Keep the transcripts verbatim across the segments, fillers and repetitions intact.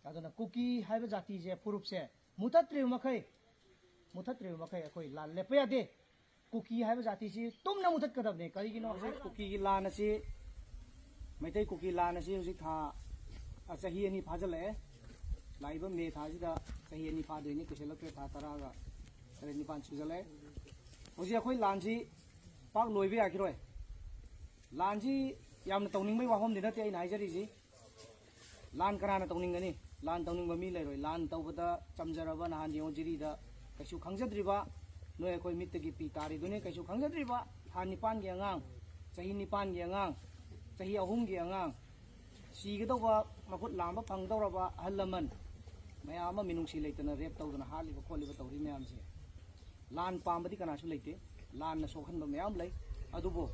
ꯑꯗꯨꯅ ꯀꯨꯀꯤ ꯍꯥꯏꯕ ꯖꯥꯇꯤꯁꯦ, ꯐꯨꯔꯨꯞꯁꯦ ꯃꯨꯊꯠꯇ꯭ꯔꯤꯕ ꯃꯈꯩ, ꯃꯨꯊꯠꯇ꯭ꯔꯤꯕ ꯃꯈꯩ ꯑꯩꯈꯣꯏ ꯂꯥꯟ ꯂꯦꯞꯄ ꯌꯥꯗꯦ꯫ ꯀꯨꯀꯤ ꯍꯥꯏꯕ ꯖꯥꯇꯤꯁꯤ ꯇꯨꯝꯅ ꯃꯨꯊꯠꯀꯗꯕꯅꯦ꯫ ꯀꯔꯤꯒꯤꯅꯣ ꯍꯥꯏ, ꯀꯨꯀꯤꯒꯤ ꯂꯥꯟ ꯑꯁꯤ, ꯃꯩꯇꯩ ꯀꯨꯀꯤ ꯂꯥꯟ ꯑꯁꯤ ꯍꯧꯖꯤꯛ ꯊꯥ, ꯑ, ꯆꯍꯤ ꯑꯅꯤ ꯐꯥꯖꯤꯜꯂꯛꯑꯦ꯫ ꯂꯥꯛꯏꯕ ꯃꯦ ꯊꯥꯁꯤꯗ ꯆꯍꯤ ꯑꯅꯤ ꯐꯥꯗꯣꯏꯅꯤ, ꯀꯨꯏꯁꯜꯂꯛꯇ꯭ꯔꯦ, ꯊꯥ ꯇꯔꯥꯒ ꯇꯔꯦꯠ ꯅꯤꯄꯥꯟ ꯁꯨꯖꯜꯂꯛꯑꯦ꯫ ꯍꯧꯖꯤꯛ ꯑꯩꯈꯣꯏ ꯂꯥꯟꯁꯤ ꯄꯥꯛ ꯂꯣꯏꯕ ꯌꯥꯈꯤꯔꯣꯏ꯫ ꯂꯥꯟꯁꯤ ꯌꯥꯝꯅ ꯇꯧꯅꯤꯡꯕꯒꯤ ꯋꯥꯐꯝꯗꯤ ꯅꯠꯇꯦ ꯑꯩꯅ ꯍꯥꯏꯖꯔꯤꯁꯤ꯫ ꯂꯥꯟ ꯀꯅꯥꯅ ꯇꯧꯅꯤꯡꯒꯅꯤ? ꯂꯥꯟ ꯇꯧꯅꯤꯡꯕ ꯃꯤ ꯂꯩꯔꯣꯏ꯫ ꯂꯥꯟ ꯇꯧꯕꯗ ꯆꯝꯖꯔꯕ, ꯅꯍꯥꯟ ꯌꯦꯡꯉꯨ ꯖꯤꯔꯤꯗ, ꯀꯩꯁꯨ ꯈꯪꯖꯗ꯭ꯔꯤꯕ, ꯅꯣꯏ ꯑꯩꯈꯣꯏ ꯃꯤꯠꯇꯒꯤ ꯄꯤ ꯇꯥꯔꯤꯗꯨꯅꯤ, ꯀꯩꯁꯨ ꯈꯪꯖꯗ꯭ꯔꯤꯕ ꯊꯥ ꯅꯤꯄꯥꯟꯒꯤ ꯑꯉꯥꯡ, ꯆꯍꯤ ꯅꯤꯄꯥꯟꯒꯤ ꯑꯉꯥꯡ, ꯆꯍꯤ ꯑꯍꯨꯝꯒꯤ ꯑꯉꯥꯡ, ꯁꯤꯒꯗꯧꯕ, ꯃꯈꯨꯠ ꯂꯥꯝꯕ ꯐꯪꯗꯧꯔꯕ ꯑꯍꯜ ꯂꯃꯟ ꯃꯌꯥꯝ ꯑꯃ ꯃꯤꯅꯨꯡꯁꯤ ꯂꯩꯇꯅ ꯔꯦꯞ ꯇꯧꯗꯅ ꯍꯥꯠꯂꯤꯕ ꯈꯣꯠꯂꯤꯕ ꯇꯧꯔꯤ ꯃꯌꯥꯝꯁꯦ꯫ ꯂꯥꯟ ꯄꯥꯝꯕꯗꯤ ꯀꯅꯥꯁꯨ ꯂꯩꯇꯦ꯫ ꯂꯥꯟꯅ ꯁꯣꯛꯍꯟꯕ ꯃꯌꯥꯝ ꯂꯩ꯫ ꯑꯗꯨꯕꯨ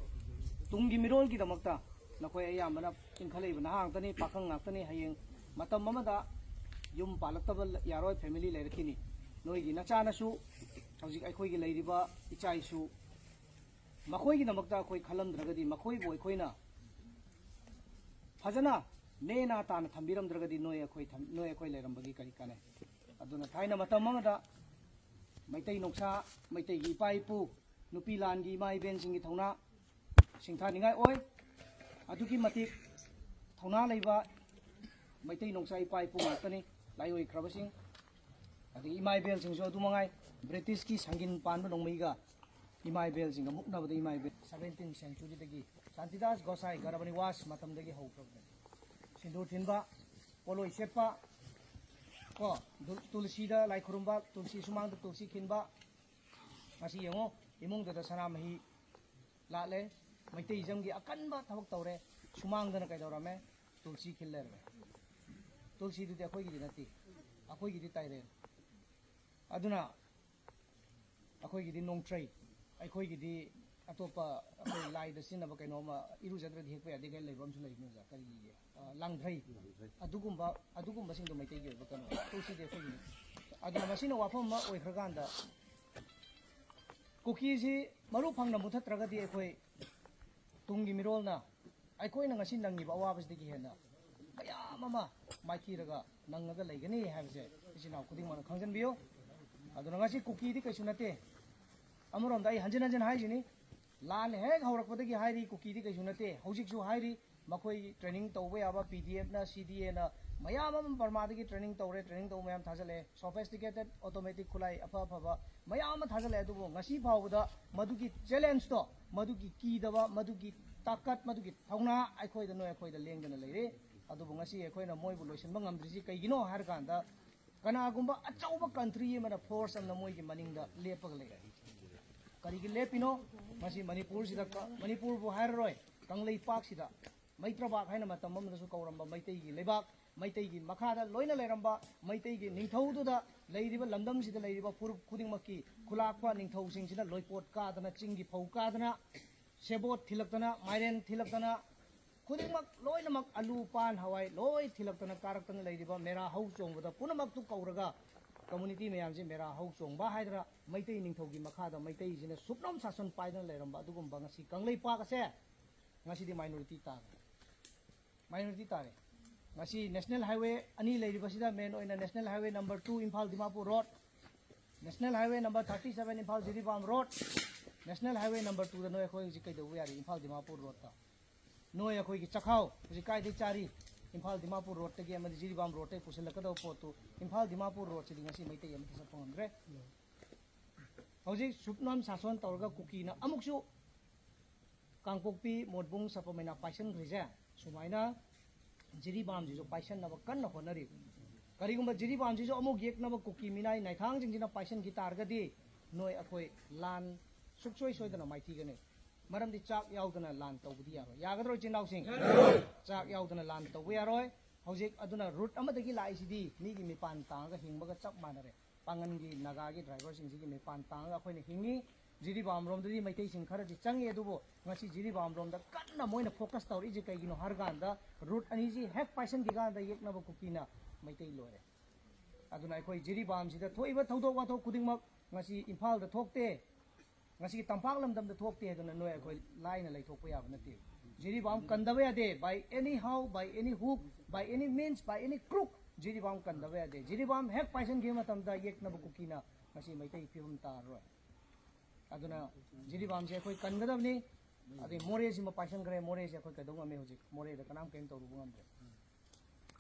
ꯇꯨꯡꯒꯤ ꯃꯤꯔꯣꯜꯒꯤꯗꯃꯛꯇ ꯅꯈꯣꯏ ꯑꯌꯥꯝꯕꯅ ꯏꯟꯈꯠꯂꯛꯏꯕ ꯅꯍꯥ ꯉꯥꯛꯇꯅꯤ, ꯄꯥꯈꯪ ꯉꯥꯛꯇꯅꯤ꯫ ꯍꯌꯦꯡ ꯃꯇꯝ ꯑꯃꯗ ꯌꯨꯝ ꯄꯥꯜꯂꯛꯇꯕ ꯌꯥꯔꯣꯏ, ꯐꯦꯃꯤꯂꯤ ꯂꯩꯔꯛꯈꯤꯅꯤ꯫ ꯅꯣꯏꯒꯤ ꯅꯆꯥꯅꯁꯨ, ꯍꯧꯖꯤꯛ ꯑꯩꯈꯣꯏꯒꯤ ꯂꯩꯔꯤꯕ ꯏꯆꯥ ꯏꯁꯨ, ꯃꯈꯣꯏꯒꯤꯗꯃꯛꯇ ꯑꯩꯈꯣꯏ ꯈꯜꯂꯝꯗ꯭ꯔꯒꯗꯤ, ꯃꯈꯣꯏꯕꯨ ꯑꯩꯈꯣꯏꯅ ꯐꯖꯅ ꯅꯦꯅꯥ ꯇꯥꯅ ꯊꯝꯕꯤꯔꯝꯗ꯭ꯔꯒꯗꯤ ꯅꯣꯏ ꯑꯩꯈꯣꯏ ꯊꯝ-, ꯅꯣꯏ ꯑꯩꯈꯣꯏ ꯂꯩꯔꯝꯕꯒꯤ ꯀꯔꯤ ꯀꯥꯟꯅꯩ? ꯑꯗꯨꯅ ꯊꯥꯏꯅ ꯃꯇꯝ ꯑꯃꯗ ꯃꯩꯇꯩ ꯅꯣꯡꯁꯥ, ꯃꯩꯇꯩꯒꯤ ꯏꯄꯥ ꯏꯄꯨ, ꯅꯨꯄꯤ ꯂꯥꯟꯒꯤ ꯏꯃꯥ ꯏꯕꯦꯟꯁꯤꯡꯒꯤ ꯊꯧꯅꯥ ꯁꯤꯡꯊꯥꯅꯤꯡꯉꯥꯏ ꯑꯣꯏ꯫ ꯑꯗꯨꯛꯀꯤ ꯃꯇꯤꯛ ꯊꯧꯅꯥ ꯂꯩꯕ ꯃꯩꯇꯩ ꯅꯣꯡꯁꯥ ꯏꯄꯥ ꯏꯄꯨ ꯉꯥꯛꯇꯅꯤ ꯂꯥꯏ ꯑꯣꯏꯈ꯭ꯔꯕꯁꯤꯡ꯫ ꯑꯗꯒꯤ ꯏꯃꯥ ꯏꯕꯦꯜꯁꯤꯡꯁꯨ ꯑꯗꯨ ꯃꯉꯥꯏ꯫ ꯕ꯭ꯔꯤꯇꯤꯁꯀꯤ ꯁꯪꯒꯤꯟ ꯄꯥꯟꯕ ꯅꯣꯡꯃꯩꯒ ꯏꯃꯥ ꯏꯕꯦꯜꯁꯤꯡꯒ ꯃꯨꯛꯅꯕꯗ ꯏꯃꯥ ꯏꯕꯦꯜ seventeenth centuryꯗꯒꯤ ꯁꯥꯟꯇꯤꯗꯥꯁ ꯒꯣꯁꯥꯏ ꯒꯔꯕꯅꯤꯋꯥꯁ ꯃꯇꯝꯗꯒꯤ ꯍꯧꯈ꯭ꯔꯕꯅꯤ꯫ ꯁꯤꯟꯗꯨꯔ ꯊꯤꯟꯕ, ꯄꯣꯠꯂꯣꯏ ꯁꯦꯠꯄ, ꯀꯣ, ꯗꯨ-, ꯇꯨꯜꯁꯤꯗ ꯂꯥꯏ ꯈꯨꯔꯨꯝꯕ, ꯇꯨꯜꯁꯤ ꯁꯨꯃꯥꯡꯗ ꯇꯨꯜꯁꯤ ꯈꯤꯟꯕ, ꯉꯁꯤ ꯌꯦꯡꯉꯣ, ꯏꯃꯨꯡꯗꯨꯗ ꯁꯅꯥꯃꯍꯤ ꯂꯥꯠꯂꯦ, ꯃꯩꯇꯩ ꯏꯖꯝꯒꯤ ꯑꯀꯟꯕ ꯊꯕꯛ ꯇꯧꯔꯦ, ꯁꯨꯃꯥꯡꯗꯅ ꯀꯩꯗꯧꯔꯝꯃꯦ? ꯇꯨꯜꯁꯤ ꯈꯤꯜ ꯂꯩꯔꯝꯃꯦ꯫ ꯇꯨꯜꯁꯤꯗꯨꯗꯤ ꯑꯩꯈꯣꯏꯒꯤꯗꯤ ꯅꯠꯇꯦ, ꯑꯩꯈꯣꯏꯒꯤꯗꯤ ꯇꯥꯏꯔꯦꯟ꯫ ꯑꯗꯨꯅ ꯑꯩꯈꯣꯏꯒꯤꯗꯤ ꯅꯣꯡꯊ꯭ꯔꯩ, ꯑꯩꯈꯣꯏꯒꯤꯗꯤ ꯑꯇꯣꯞꯄ ꯑꯩꯈꯣꯏ ꯂꯥꯏꯗ ꯁꯤꯖꯤꯟꯅꯕ ꯀꯩꯅꯣꯝꯃ, ꯏꯔꯨꯖꯗ꯭ꯔꯗꯤ ꯍꯦꯛꯄ ꯌꯥꯗꯦ ꯀꯥꯏꯅ ꯂꯩꯕ ꯑꯃꯁꯨ ꯂꯩꯕꯅꯤ ꯑꯣꯖꯥ, ꯀꯔꯤꯒꯤ, ꯑ, ꯂꯥꯡꯊ꯭ꯔꯩ, ꯑꯗꯨꯒꯨꯝꯕ, ꯑꯗꯨꯒꯨꯝꯕꯁꯤꯡꯗꯣ ꯃꯩꯇꯩꯒꯤ ꯑꯣꯏꯕ ꯀꯩꯅꯣ, ꯇꯨꯜꯁꯤꯗꯤ ꯑꯩꯈꯣꯏꯒꯤꯅꯤ꯫ ꯑꯗꯨꯅ ꯃꯁꯤꯅ ꯋꯥꯐꯝ ꯑꯃ ꯑꯣꯏꯈ꯭ꯔꯀꯥꯟꯗ ꯀꯨꯀꯤꯁꯤ ꯃꯔꯨ ꯐꯪꯅ ꯃꯨꯊꯠꯇ꯭ꯔꯒꯗꯤ ꯑꯩꯈꯣꯏ ꯇꯨꯡꯒꯤ ꯃꯤꯔꯣꯜꯅ ꯑꯩꯈꯣꯏꯅ ꯉꯁꯤ ꯅꯪꯉꯤꯕ ꯑꯋꯥꯕꯁꯤꯗꯒꯤ ꯍꯦꯟꯅ ꯃꯌꯥꯝ ꯑꯃ ꯃꯥꯏꯊꯤꯔꯒ ꯅꯪꯉꯒ ꯂꯩꯒꯅꯤ ꯍꯥꯏꯕꯁꯦ ꯏꯆꯤꯟ ꯏꯅꯥꯎ ꯈꯨꯗꯤꯡꯃꯛꯅ ꯈꯪꯖꯤꯟꯕꯤꯌꯨ꯫ ꯑꯗꯨꯅ ꯉꯁꯤ ꯀꯨꯀꯤꯗꯤ ꯀꯩꯁꯨ ꯅꯠꯇꯦ꯫ ꯑꯃꯔꯣꯝꯗ ꯑꯩ ꯍꯟꯖꯤꯟ ꯍꯟꯖꯤꯟ ꯍꯥꯏꯁꯤꯅꯤ, ꯂꯥꯟ ꯍꯦꯛ ꯍꯧꯔꯛꯄꯗꯒꯤ ꯍꯥꯏꯔꯤ, ꯀꯨꯀꯤꯗꯤ ꯀꯩꯁꯨ ꯅꯠꯇꯦ, ꯍꯧꯖꯤꯛꯁꯨ ꯍꯥꯏꯔꯤ꯫ ꯃꯈꯣꯏ training ꯇꯧꯕ ꯌꯥꯕ P D F ꯅ, C D A ꯅ ꯃꯌꯥꯝ ꯑꯃ ꯕꯔꯃꯥꯗꯒꯤ training ꯇꯧꯔꯦ, training ꯇꯧꯕ ꯃꯌꯥꯝ ꯊꯥꯖꯜꯂꯛꯑꯦ꯫ Sophisticated automatic ꯈꯨꯠꯂꯥꯏ ꯑꯐ ꯑꯐꯕ ꯃꯌꯥꯝ ꯑꯃ ꯊꯥꯖꯜꯂꯛꯑꯦ꯫ ꯑꯗꯨꯕꯨ ꯉꯁꯤ ꯐꯥꯎꯕꯗ ꯃꯗꯨꯒꯤ challenge ꯇꯣ, ꯃꯗꯨꯒꯤ ꯀꯤꯗꯕ, ꯃꯗꯨꯒꯤ ꯇꯥꯀꯠ, ꯃꯗꯨꯒꯤ ꯊꯧꯅꯥ ꯑꯩꯈꯣꯏꯗ, ꯅꯣꯏ ꯑꯩꯈꯣꯏꯗ ꯂꯦꯡꯗꯅ ꯂꯩꯔꯤ꯫ ꯑꯗꯨꯕꯨ ꯉꯁꯤ ꯑꯩꯈꯣꯏꯅ ꯃꯣꯏꯕꯨ ꯂꯣꯏꯁꯤꯟꯕ ꯉꯝꯗ꯭ꯔꯤꯁꯤ ꯀꯩꯒꯤꯅꯣ ꯍꯥꯏꯔ ꯀꯥꯟꯗ, ꯀꯅꯥꯒꯨꯝꯕ ꯑꯆꯧꯕ country ꯑꯃꯅ force ꯑꯃꯅ ꯃꯣꯏꯒꯤ ꯃꯅꯤꯡꯗ ꯂꯦꯞꯄꯒ ꯂꯩꯔꯦ꯫ ꯀꯔꯤꯒꯤ ꯂꯦꯞꯄꯤꯅꯣ? ꯃꯁꯤ ꯃꯅꯤꯄꯨꯔꯁꯤꯗ ꯀ-, ꯃꯅꯤꯄꯨꯔꯕꯨ ꯍꯥꯏꯔꯔꯣꯏ, ꯀꯪꯂꯩꯄꯥꯛꯁꯤꯗ ꯃꯩꯇ꯭ꯔꯕꯥꯛ ꯍꯥꯏꯅ ꯃꯇꯝ ꯑꯃꯗꯁꯨ ꯀꯧꯔꯝꯕ ꯃꯩꯇꯩꯒꯤ ꯂꯩꯕꯥꯛ, ꯃꯩꯇꯩꯒꯤ ꯃꯈꯥꯗ ꯂꯣꯏꯅ ꯂꯩꯔꯝꯕ, ꯃꯩꯇꯩꯒꯤ ꯅꯤꯡꯊꯧꯗꯨꯗ ꯂꯩꯔꯤꯕ, ꯂꯝꯗꯝꯁꯤꯗ ꯂꯩꯔꯤꯕ ꯐꯨꯔꯨꯞ ꯈꯨꯗꯤꯡꯃꯛꯀꯤ ꯈꯨꯂꯥꯛꯄ ꯅꯤꯡꯊꯧꯁꯤꯡꯁꯤꯅ ꯂꯣꯏꯄꯣꯠ ꯀꯥꯗꯅ, ꯆꯤꯡꯒꯤ ꯐꯧ ꯀꯥꯗꯅ, ꯁꯦꯕꯣꯠ ꯊꯤꯜꯂꯛꯇꯅ, ꯃꯥꯏꯔꯦꯟ ꯊꯤꯜꯂꯛꯇꯅ, ꯈꯨꯗꯤꯡꯃꯛ ꯂꯣꯏꯅꯃꯛ, ꯑꯂꯨ, ꯄꯥꯟ, ꯍꯋꯥꯏ ꯂꯣꯏ ꯊꯤꯜꯂꯛꯇꯅ ꯀꯥꯔꯛꯇꯅ ꯂꯩꯔꯤꯕ ꯃꯦꯔꯥ ꯍꯧ ꯆꯣꯡꯕꯗ ꯄꯨꯝꯅꯃꯛꯇꯨ ꯀꯧꯔꯒ, community ꯃꯌꯥꯝꯁꯤ ꯃꯦꯔꯥ ꯍꯧ ꯆꯣꯡꯕ ꯍꯥꯏꯗꯅ ꯃꯩꯇꯩ ꯅꯤꯡꯊꯧꯒꯤ ꯃꯈꯥꯗ ꯃꯩꯇꯩꯁꯤꯅ ꯁꯨꯞꯅꯝ ꯁꯥꯁꯟ ꯄꯥꯏꯗꯅ ꯂꯩꯔꯝꯕ ꯑꯗꯨꯒꯨꯝꯕ ꯉꯁꯤ ꯀꯪꯂꯩꯄꯥꯛ ꯑꯁꯦ ꯉꯁꯤꯗꯤ minority ꯇꯥꯔꯦ꯫ Minority ꯇꯥꯔꯦ꯫ ꯉꯁꯤ national highway ꯑꯅꯤ ꯂꯩꯔꯤꯕꯁꯤꯗ, main ꯑꯣꯏꯅ national highway number two, Imphal Dimapur road, national highway number thirty seven, Imphal Jiribam road, national highway number two ꯗ ꯅꯣꯏ ꯑꯩꯈꯣꯏ ꯍꯧꯖꯤꯛ ꯀꯩꯗꯧꯕ ꯌꯥꯔꯤ? ꯏꯝꯐꯥꯜ ꯗꯤꯃꯥꯄꯨꯔ road ꯇ꯫ ꯅꯣꯏ ꯑꯩꯈꯣꯏꯒꯤ ꯆꯈꯥꯎ ꯍꯧꯖꯤꯛ ꯀꯥꯏꯗꯩ ꯆꯥꯔꯤ? ꯏꯝꯐꯥꯜ ꯗꯤꯃꯥꯄꯨꯔ road ꯇꯒꯤ ꯑꯃꯗꯤ ꯖꯤꯔꯤꯕꯥꯝ road ꯇꯒꯤ ꯄꯨꯁꯤꯜꯂꯛꯀꯗꯕ ꯄꯣꯠꯇꯨ ꯏꯝꯐꯥꯜ ꯗꯤꯃꯥꯄꯨꯔ road ꯁꯤꯗꯤ ꯉꯁꯤ ꯃꯩꯇꯩ ꯑꯃꯠꯇ ꯆꯠꯄ ꯉꯝꯗ꯭ꯔꯦ꯫ ꯍꯧꯖꯤꯛ ꯁꯨꯞꯅꯝ ꯁꯥꯁꯣꯟ ꯇꯧꯔꯒ ꯀꯨꯀꯤꯅ ꯑꯃꯨꯛꯁꯨ ꯀꯥꯡꯄꯣꯛꯄꯤ, ꯃꯣꯠꯕꯨꯡ, ꯁꯄꯃꯩꯅ ꯄꯥꯏꯁꯟꯈ꯭ꯔꯤꯁꯦ, ꯁꯨꯃꯥꯏꯅ ꯖꯤꯔꯤꯕꯥꯝꯁꯤꯁꯨ ꯄꯥꯏꯁꯟꯅꯕ ꯀꯟꯅ ꯍꯣꯠꯅꯔꯤ꯫ ꯀꯔꯤꯒꯨꯝꯕ ꯖꯤꯔꯤꯕꯥꯝꯁꯤꯁꯨ ꯑꯃꯨꯛ ꯌꯦꯛꯅꯕ ꯀꯨꯀꯤ ꯃꯤꯅꯥꯏ ꯅꯥꯏꯊꯥꯡꯁꯤꯡꯁꯤꯅ ꯄꯥꯏꯁꯟꯈꯤ ꯇꯥꯔꯒꯗꯤ ꯅꯣꯏ ꯑꯩꯈꯣꯏ ꯂꯥꯟ ꯁꯨꯛꯁꯣꯏ ꯁꯣꯏꯗꯅ ꯃꯥꯏꯊꯤꯒꯅꯤ꯫ ꯃꯔꯝꯗꯤ ꯆꯥꯛ ꯌꯥꯎꯗꯅ ꯂꯥꯟ ꯇꯧꯕꯗꯤ ꯌꯥꯔꯣꯏ꯫ ꯌꯥꯒꯗ꯭ꯔꯣ, ꯏꯆꯤꯟ ꯏꯅꯥꯎꯁꯤꯡ? ꯆꯥꯛ ꯌꯥꯎꯗꯅ ꯂꯥꯟ ꯇꯧꯕ ꯌꯥꯔꯣꯏ꯫ ꯍꯧꯖꯤꯛ ꯑꯗꯨꯅ route ꯑꯃꯗꯒꯤ ꯂꯥꯛꯏꯁꯤꯗꯤ ꯃꯤꯒꯤ ꯃꯤꯄꯥꯟ ꯇꯥꯡꯉꯒ ꯍꯤꯡꯕꯒ ꯆꯞ ꯃꯥꯟꯅꯔꯦ꯫ ꯄꯥꯡꯒꯟꯒꯤ ꯅꯥꯒꯥꯒꯤ driver ꯁꯤꯡꯁꯤꯒꯤ ꯃꯤꯄꯥꯟ ꯇꯥꯡꯉꯒ ꯑꯩꯈꯣꯏꯅ ꯍꯤꯡꯉꯤ꯫ ꯖꯤꯔꯤꯕꯥꯝ ꯔꯣꯝꯗꯗꯤ ꯃꯩꯇꯩꯁꯤꯡ ꯈꯔꯗꯤ ꯆꯪꯉꯤ, ꯑꯗꯨꯕꯨ ꯉꯁꯤ ꯖꯤꯔꯤꯕꯥꯝ ꯔꯣꯝꯗ ꯀꯟꯅ ꯃꯣꯏꯅ focus ꯇꯧꯔꯛꯏꯁꯦ ꯀꯩꯒꯤꯅꯣ ꯍꯥꯏꯔ ꯀꯥꯟꯗ, route ꯑꯅꯤꯁꯤ ꯍꯦꯛ ꯄꯥꯏꯁꯟꯈꯤ ꯀꯥꯟꯗ ꯌꯦꯛꯅꯕ ꯀꯨꯀꯤꯅ ꯃꯩꯇꯩ ꯂꯣꯏꯔꯦ꯫ ꯑꯗꯨꯅ ꯑꯩꯈꯣꯏ ꯖꯤꯔꯤꯕꯥꯝꯁꯤꯗ ꯊꯣꯛꯏꯕ ꯊꯧꯗꯣꯛ ꯋꯥꯊꯣꯛ ꯈꯨꯗꯤꯡꯃꯛ ꯉꯁꯤ ꯏꯝꯐꯥꯜꯗ ꯊꯣꯛꯇꯦ, ꯉꯁꯤ ꯇꯝꯄꯥꯛ ꯂꯝꯗꯝꯗ ꯊꯣꯛꯇꯦ ꯍꯥꯏꯗꯨꯅ ꯅꯣꯏ ꯑꯩꯈꯣꯏ ꯂꯥꯏꯅ ꯂꯩꯊꯣꯛꯄ ꯌꯥꯕ ꯅꯠꯇꯦ꯫ ꯖꯤꯔꯤꯕꯥꯝ ꯀꯟꯗꯕ ꯌꯥꯗꯦ꯫ By any how, by any hook, by any means, by any crook, Jiribam ꯀꯟꯗꯕ ꯌꯥꯗꯦ꯫ ꯖꯤꯔꯤꯕꯥꯝ ꯍꯦꯛ ꯄꯥꯏꯁꯤꯟꯈꯤꯕ ꯃꯇꯝꯗ ꯌꯦꯛꯅꯕ ꯀꯨꯀꯤꯅ ꯉꯁꯤ ꯃꯩꯇꯩ ꯐꯤꯕꯝ ꯇꯥꯔꯔꯣꯏ꯫ ꯑꯗꯨꯅ ꯖꯤꯔꯤꯕꯥꯝꯁꯦ ꯑꯩꯈꯣꯏ ꯀꯟꯒꯗꯕꯅꯤ꯫ ꯑꯗꯩ ꯃꯣꯔꯦꯁꯤꯃ ꯄꯥꯏꯁꯟꯈ꯭ꯔꯦ, ꯃꯣꯔꯦꯁꯦ ꯑꯩꯈꯣꯏ ꯀꯩꯗꯧ ꯉꯝꯃꯤ? ꯍꯧꯖꯤꯛ ꯃꯣꯔꯦꯗ ꯀꯅꯥꯝ ꯀꯔꯤꯝ ꯇꯧꯔꯨꯕ ꯉꯝꯗ꯭ꯔꯦ꯫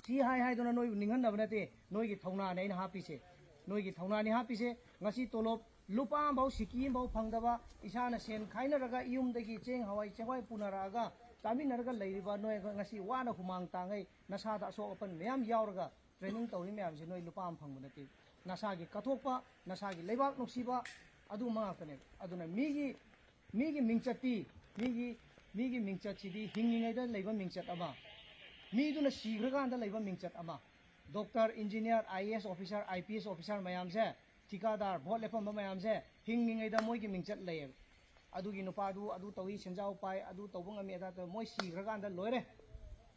ꯁꯤ ꯍꯥꯏ ꯍꯥꯏꯗꯨꯅ ꯅꯣꯏꯕꯨ ꯅꯤꯡꯍꯟꯅꯕ ꯅꯠꯇꯦ, ꯅꯣꯏꯒꯤ ꯊꯧꯅꯥꯅꯦ ꯑꯩꯅ ꯍꯥꯞꯄꯤꯁꯦ, ꯅꯣꯏꯒꯤ ꯊꯧꯅꯥꯅꯤ ꯍꯥꯞꯄꯤꯁꯦ꯫ ꯉꯁꯤ ꯇꯣꯂꯣꯞ ꯂꯨꯄꯥ ꯑꯃꯐꯥꯎ, ꯁꯤꯀꯤ ꯑꯃꯐꯥꯎ ꯐꯪꯗꯕ, ꯏꯁꯥꯅ ꯁꯦꯟ ꯈꯥꯏꯅꯔꯒ ꯌꯨꯝꯗꯒꯤ ꯆꯦꯡ, ꯍꯋꯥꯏ, ꯆꯦꯡꯋꯥꯏ ꯄꯨꯅꯔꯛꯑꯒ ꯆꯥꯃꯤꯟꯅꯔꯒ ꯂꯩꯔꯤꯕ ꯅꯣꯏ ꯉꯁꯤ ꯋꯥꯅ ꯍꯨꯃꯥꯡ ꯇꯥꯡꯉꯩ, ꯅꯁꯥꯗ ꯑꯁꯣꯛ ꯑꯄꯟ ꯃꯌꯥꯝ ꯌꯥꯎꯔꯒ ꯇ꯭ꯔꯦꯅꯤꯡ ꯇꯧꯔꯤ ꯃꯌꯥꯝꯁꯦ ꯅꯣꯏ ꯂꯨꯄꯥ ꯑꯃ ꯐꯪꯕ ꯅꯠꯇꯦ꯫ ꯅꯁꯥꯒꯤ ꯀꯠꯊꯣꯛꯄ, ꯅꯁꯥꯒꯤ ꯂꯩꯕꯥꯛ ꯅꯨꯡꯁꯤꯕ, ꯑꯗꯨꯒꯨꯝꯕ ꯉꯥꯛꯇꯅꯦ꯫ ꯑꯗꯨꯅ ꯃꯤꯒꯤ, ꯃꯤꯒꯤ ꯃꯤꯡꯆꯠꯇꯤ, ꯃꯤꯒꯤ, ꯃꯤꯒꯤ ꯃꯤꯡꯆꯠꯁꯤꯗꯤ ꯍꯤꯡꯉꯤꯉꯩꯗ ꯂꯩꯕ ꯃꯤꯡꯆꯠ ꯑꯃ, ꯃꯤꯗꯨꯅ ꯁꯤꯈ꯭ꯔꯀꯥꯟꯗ ꯂꯩꯕ ꯃꯤꯡꯆꯠ ꯑꯃ꯫ Doctor, engineer, I A S officer, I P S officer ꯃꯌꯥꯝꯁꯦ, ꯊꯤꯀꯥꯗꯥꯔ, ꯚꯣꯠ ꯂꯦꯞꯄꯝꯕ ꯃꯌꯥꯝꯁꯦ ꯍꯤꯡꯉꯤꯉꯩꯗ ꯃꯣꯏꯒꯤ ꯃꯤꯡꯆꯠ ꯂꯩꯌꯦꯕ꯫ ꯑꯗꯨꯒꯤ ꯅꯨꯄꯥꯗꯨ ꯑꯗꯨ ꯇꯧꯏ, ꯁꯦꯟꯖꯥꯎ ꯄꯥꯏ, ꯑꯗꯨ ꯇꯧꯕ ꯉꯝꯃꯤ, ꯑꯗꯥ ꯇꯧꯏ, ꯃꯣꯏ ꯁꯤꯈ꯭ꯔꯀꯥꯟꯗ ꯂꯣꯏꯔꯦ꯫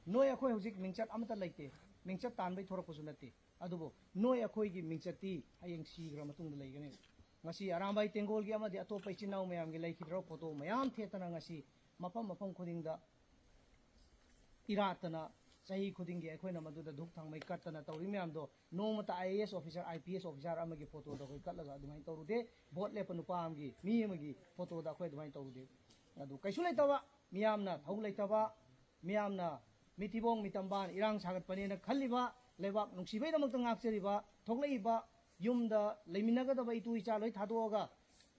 ꯅꯣꯏ ꯑꯩꯈꯣꯏ ꯍꯧꯖꯤꯛ ꯃꯤꯡꯆꯠ ꯑꯃꯠꯇ ꯂꯩꯇꯦ, ꯃꯤꯡꯆꯠ ꯇꯥꯟꯕꯩ ꯊꯣꯔꯛꯄꯁꯨ ꯅꯠꯇꯦ꯫ ꯑꯗꯨꯕꯨ ꯅꯣꯏ ꯑꯩꯈꯣꯏꯒꯤ ꯃꯤꯡꯆꯠꯇꯤ ꯍꯌꯦꯡ ꯁꯤꯈ꯭ꯔ ꯃꯇꯨꯡꯗ ꯂꯩꯒꯅꯤ꯫ ꯉꯁꯤ ꯑꯔꯥꯝꯕꯥꯏ ꯇꯦꯡꯒꯣꯜꯒꯤ ꯑꯃꯗꯤ ꯑꯇꯣꯞꯄ ꯏꯆꯤꯟ ꯏꯅꯥꯎ ꯃꯌꯥꯝꯒꯤ ꯂꯩꯈꯤꯗ꯭ꯔꯕ ꯐꯣꯇꯣ ꯃꯌꯥꯝ ꯊꯦꯠꯇꯅ ꯉꯁꯤ ꯃꯐꯝ ꯃꯐꯝ ꯈꯨꯗꯤꯡꯗ ꯏꯔꯥꯠꯇꯅ, ꯆꯍꯤ ꯈꯨꯗꯤꯡꯒꯤ ꯑꯩꯈꯣꯏꯅ ꯃꯗꯨꯗ ꯙꯨꯞ ꯊꯥꯡꯃꯩ ꯀꯠꯇꯅ ꯇꯧꯔꯤ ꯃꯌꯥꯝꯗꯣ, ꯅꯣꯡꯃꯇ I A S officer, I P S officer ꯑꯃꯒꯤ ꯐꯣꯇꯣꯗ ꯑꯩꯈꯣꯏ ꯀꯠꯂꯒ ꯑꯗꯨꯃꯥꯏꯅ ꯇꯧꯔꯨꯗꯦ꯫ ꯚꯣꯠ ꯂꯦꯞꯄ ꯅꯨꯄꯥ ꯑꯃꯒꯤ, ꯃꯤ ꯑꯃꯒꯤ ꯐꯣꯇꯣꯗ ꯑꯩꯈꯣꯏ ꯑꯗꯨꯃꯥꯏꯅ ꯇꯧꯔꯨꯗꯦ꯫ ꯑꯗꯨ ꯀꯩꯁꯨ ꯂꯩꯇꯕ, ꯃꯤꯌꯥꯝꯅ ꯊꯧ ꯂꯩꯇꯕ, ꯃꯤꯌꯥꯝꯅ ꯃꯤꯊꯤꯕꯣꯡ ꯃꯤꯇꯝꯕꯥꯟ ꯏꯔꯥꯡ ꯁꯥꯒꯠꯄꯅꯦꯅ ꯈꯜꯂꯤꯕ, ꯂꯩꯕꯥꯛ ꯅꯨꯡꯁꯤꯕꯩꯗꯃꯛꯇ ꯉꯥꯛꯆꯔꯤꯕ, ꯊꯣꯛꯂꯛꯏꯕ ꯌꯨꯝꯗ ꯂꯩꯃꯤꯟꯅꯒꯗꯕ ꯏꯇꯨ ꯏꯆꯥ ꯂꯣꯏ ꯊꯥꯗꯣꯛꯑꯒ,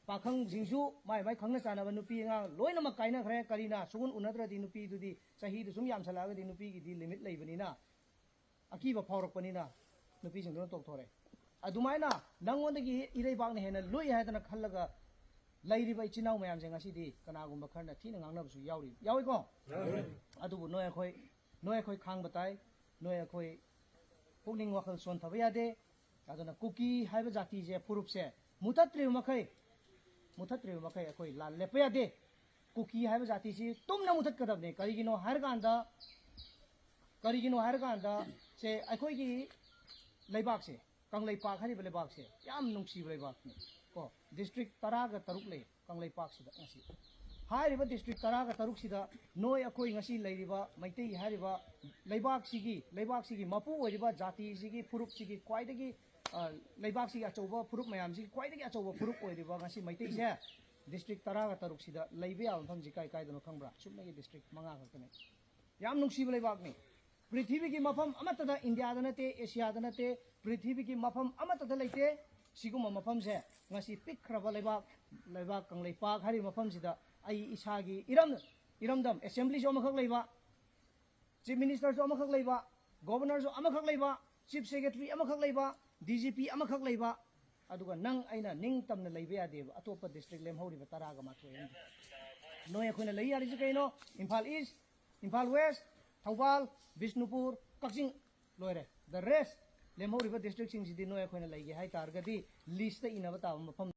ꯄꯥꯈꯪꯁꯤꯡꯁꯨ ꯃꯥꯏ ꯃꯥꯏ ꯈꯪꯅ ꯆꯥꯟꯅꯕ ꯅꯨꯄꯤ ꯑꯉꯥꯡ ꯂꯣꯏꯅꯃꯛ ꯀꯥꯏꯅꯈ꯭ꯔꯦ꯫ ꯀꯔꯤꯅ? ꯁꯨꯡꯎꯟ ꯎꯅꯗ꯭ꯔꯗꯤ ꯅꯨꯄꯤꯗꯨꯗꯤ, ꯆꯍꯤꯗꯨ ꯁꯨꯝ ꯌꯥꯝꯁꯜꯂꯛꯑꯒꯗꯤ ꯅꯨꯄꯤꯒꯤꯗꯤ ꯂꯤꯃꯤꯠ ꯂꯩꯕꯅꯤꯅ, ꯑꯀꯤꯕ ꯐꯥꯎꯔꯛꯄꯅꯤꯅ ꯅꯨꯄꯤꯁꯤꯡꯗꯨꯅ ꯇꯣꯛꯊꯣꯔꯛꯑꯦ꯫ ꯑꯗꯨꯃꯥꯏꯅ ꯅꯪꯉꯣꯟꯗꯒꯤ ꯏꯔꯩꯕꯥꯛꯅ ꯍꯦꯟꯅ ꯂꯨꯏ ꯍꯥꯏꯗꯅ ꯈꯜꯂꯒ ꯂꯩꯔꯤꯕ ꯏꯆꯤꯟ ꯏꯅꯥꯎ ꯃꯌꯥꯝꯁꯦ ꯉꯁꯤꯗꯤ ꯀꯅꯥꯒꯨꯝꯕ ꯈꯔꯅ ꯊꯤꯅ ꯉꯥꯡꯅꯕꯁꯨ ꯌꯥꯎꯔꯤ, ꯌꯥꯎꯏꯀꯣ? ꯑꯗꯨꯕꯨ ꯅꯣꯏ ꯑꯩꯈꯣꯏ, ꯅꯣꯏ ꯑꯩꯈꯣꯏ ꯈꯥꯡꯕ ꯇꯥꯏ, ꯅꯣꯏ ꯑꯩꯈꯣꯏ ꯄꯨꯛꯅꯤꯡ ꯋꯥꯈꯜ ꯁꯣꯟꯊꯕ ꯌꯥꯗꯦ꯫ ꯑꯗꯨꯅ ꯀꯨꯀꯤ ꯍꯥꯏꯕ ꯖꯥꯇꯤꯁꯦ, ꯐꯨꯔꯨꯞꯁꯦ ꯃꯨꯊꯠꯇ꯭ꯔꯤꯕ ꯃꯈꯩ, ꯃꯨꯊꯠꯇ꯭ꯔꯤꯕ ꯃꯈꯩ ꯑꯩꯈꯣꯏ ꯂꯥꯟ ꯂꯦꯞꯄ ꯌꯥꯗꯦ꯫ ꯀꯨꯀꯤ ꯍꯥꯏꯕ ꯖꯥꯇꯤꯁꯤ ꯇꯨꯝꯅ ꯃꯨꯊꯠꯀꯗꯕꯅꯤ꯫ ꯀꯔꯤꯒꯤꯅꯣ ꯍꯥꯏꯔꯀꯥꯟꯗ, ꯀꯔꯤꯒꯤꯅꯣ ꯍꯥꯏꯔꯀꯥꯟꯗ, ꯁꯦ, ꯑꯩꯈꯣꯏꯒꯤ ꯂꯩꯕꯥꯛꯁꯦ, ꯀꯪꯂꯩꯄꯥꯛ ꯍꯥꯏꯔꯤꯕ ꯂꯩꯕꯥꯛꯁꯦ ꯌꯥꯝ ꯅꯨꯡꯁꯤꯕ ꯂꯩꯕꯥꯛꯅꯤ ꯀꯣ꯫ ꯗꯤꯁꯇ꯭ꯔꯤꯛ ꯇꯔꯥꯒ ꯇꯔꯨꯛ ꯂꯩ ꯀꯪꯂꯩꯄꯥꯛꯁꯤꯗ ꯉꯁꯤ꯫ ꯍꯥꯏꯔꯤꯕ ꯗꯤꯁꯇ꯭ꯔꯤꯛ ꯇꯔꯥꯒ ꯇꯔꯨꯛꯁꯤꯗ ꯅꯣꯏ ꯑꯩꯈꯣꯏ ꯉꯁꯤ ꯂꯩꯔꯤꯕ ꯃꯩꯇꯩ ꯍꯥꯏꯔꯤꯕ ꯂꯩꯕꯥꯛꯁꯤꯒꯤ, ꯂꯩꯕꯥꯛꯁꯤꯒꯤ ꯃꯄꯨ ꯑꯣꯏꯔꯤꯕ ꯖꯥꯇꯤꯁꯤꯒꯤ ꯐꯨꯔꯨꯞꯁꯤꯒꯤ ꯈ꯭ꯋꯥꯏꯗꯒꯤ, ꯑ, ꯂꯩꯕꯥꯛꯁꯤꯒꯤ ꯑꯆꯧꯕ ꯐꯨꯔꯨꯞ ꯃꯌꯥꯝꯁꯤꯒꯤ ꯈ꯭ꯋꯥꯏꯗꯒꯤ ꯑꯆꯧꯕ ꯐꯨꯔꯨꯞ ꯑꯣꯏꯔꯤꯕ ꯉꯁꯤ ꯃꯩꯇꯩꯁꯦ ꯗꯤꯁꯇ꯭ꯔꯤꯛ ꯇꯔꯥꯒ ꯇꯔꯨꯛꯁꯤꯗ ꯂꯩꯕ ꯌꯥꯕ ꯃꯐꯝꯁꯤ ꯀꯥꯏ ꯀꯥꯏꯗꯅꯣ ꯈꯪꯕ꯭ꯔꯥ? ꯁꯨꯞꯅꯒꯤ ꯗꯤꯁꯇ꯭ꯔꯤꯛ ꯃꯉꯥ ꯈꯛꯇꯅꯤ꯫ ꯌꯥꯝ ꯅꯨꯡꯁꯤꯕ ꯂꯩꯕꯥꯛꯅꯤ꯫ ꯄ꯭ꯔꯤꯊꯤꯕꯤꯒꯤ ꯃꯐꯝ ꯑꯃꯠꯇꯗ, ꯏꯟꯗꯤꯌꯥꯗ ꯅꯠꯇꯦ, ꯑꯦꯁꯤꯌꯥꯗ ꯅꯠꯇꯦ, ꯄ꯭ꯔꯤꯊꯤꯕꯤꯒꯤ ꯃꯐꯝ ꯑꯃꯠꯇꯗ ꯂꯩꯇꯦ꯫ ꯁꯤꯒꯨꯝꯕ ꯃꯐꯝꯁꯦ ꯉꯁꯤ ꯄꯤꯛꯈ꯭ꯔꯕ ꯂꯩꯕꯥꯛ, ꯂꯩꯕꯥꯛ ꯀꯪꯂꯩꯄꯥꯛ ꯍꯥꯏꯔꯤꯕ ꯃꯐꯝꯁꯤꯗ ꯑꯩ ꯏꯁꯥꯒꯤ ꯏꯔꯝ, ꯏꯔꯝꯗꯝ ꯑꯦꯁꯦꯝꯕ꯭ꯂꯤꯁꯨ ꯑꯃꯈꯛ ꯂꯩꯕ, ꯆꯤꯐ ꯃꯤꯅꯤꯁꯇꯔꯁꯨ ꯑꯃꯈꯛ ꯂꯩꯕ, ꯒꯣꯕꯔꯅꯔꯁꯨ ꯑꯃꯈꯛ ꯂꯩꯕ, ꯆꯤꯐ ꯁꯦꯀ꯭ꯔꯦꯇꯔꯤ ꯑꯃꯈꯛ ꯂꯩꯕ, ꯗꯤ ꯖꯤ ꯄꯤ ꯑꯃꯈꯛ ꯂꯩꯕ, ꯑꯗꯨꯒ ꯅꯪ ꯑꯩꯅ ꯅꯤꯡꯇꯝꯅ ꯂꯩꯕ ꯌꯥꯗꯦꯕ ꯑꯇꯣꯞꯄ ꯗꯤꯁꯇ꯭ꯔꯤꯛ ꯂꯦꯝꯍꯧꯔꯤꯕ ꯇꯔꯥꯒ ꯃꯥꯊꯣꯏ ꯑꯃꯗꯤ꯫ ꯅꯣꯏ ꯑꯩꯈꯣꯏꯅ ꯂꯩ ꯌꯥꯔꯤꯁꯤ ꯀꯩꯅꯣ? ꯏꯝꯐꯥꯜ ꯏꯁ, ꯏꯝꯐꯥꯜ ꯋꯦꯁ, ꯊꯧꯕꯥꯜ, ꯕꯤꯁꯅꯨꯄꯨꯔ, ꯀꯛꯆꯤꯡ, ꯂꯣꯏꯔꯦ꯫ The rest, ꯂꯦꯝꯍꯧꯔꯤꯕ ꯗꯤꯁꯇ꯭ꯔꯤꯛꯁꯤꯡꯁꯤꯗꯤ ꯅꯣꯏ ꯑꯩꯈꯣꯏꯅ ꯂꯩꯒꯦ ꯍꯥꯏ ꯇꯥꯔꯒꯗꯤ ꯂꯤꯁꯇ ꯏꯅꯕ ꯇꯥꯕ ꯃꯐꯝ